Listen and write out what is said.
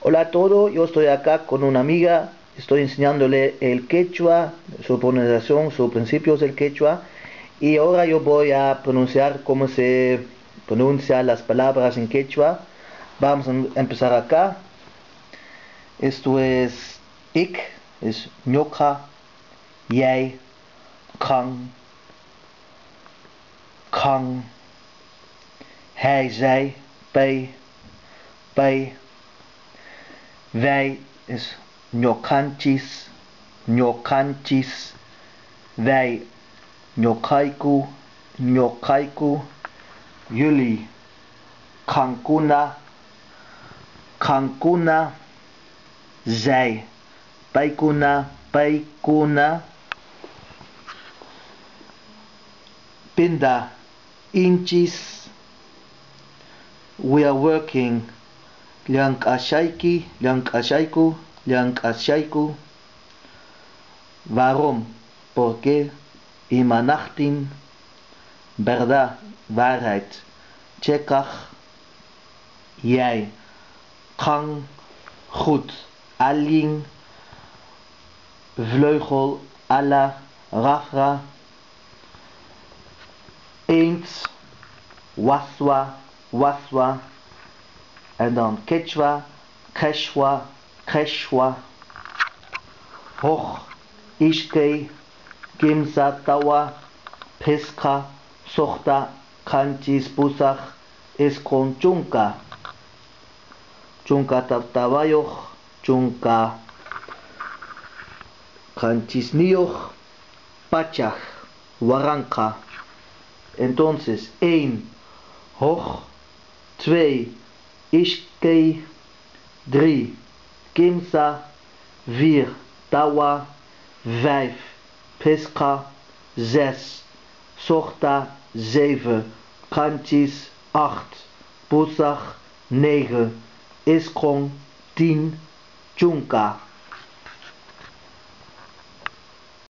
Hola a todos, yo estoy acá con una amiga, estoy enseñándole el quechua, su pronunciación, sus principios del quechua, y ahora yo voy a pronunciar cómo se pronuncia las palabras en quechua. Vamos a empezar acá. Esto es ik, es ñoqa, jij, kan, kan, hij, zij, pay, pay. Wij is ñuqanchis, ñuqanchis, wij, ñuqayku, ñuqayku, jullie, qamkuna, qamkuna, zij, paykuna, paykuna, pinda, inchis, we are working. Llank'ashayki, llank'ashayku, llank'ashayku. Waarom? Por qué? Imanaqtin. Verdad, waarheid. Checkach, jij. Gang, goed. Allin, vleugel, alla, rafra. Eens, waswa, waswa. En dan quechua, quechua, quechua. Huk, ishkay, kimsa, tawa, pisqa, suqta, qanchis, pusaq, isqun, chunka. Chunka tawayuq, chunka qanchisniyuq, pachak, waranqa. Entonces, 1, huk, 2, ishkay, 3, kimsa, 4, tawa, 5, pisqa, 6, suqta, 7, qanchis, 8, pusaq, 9, isqun, 10, chunka.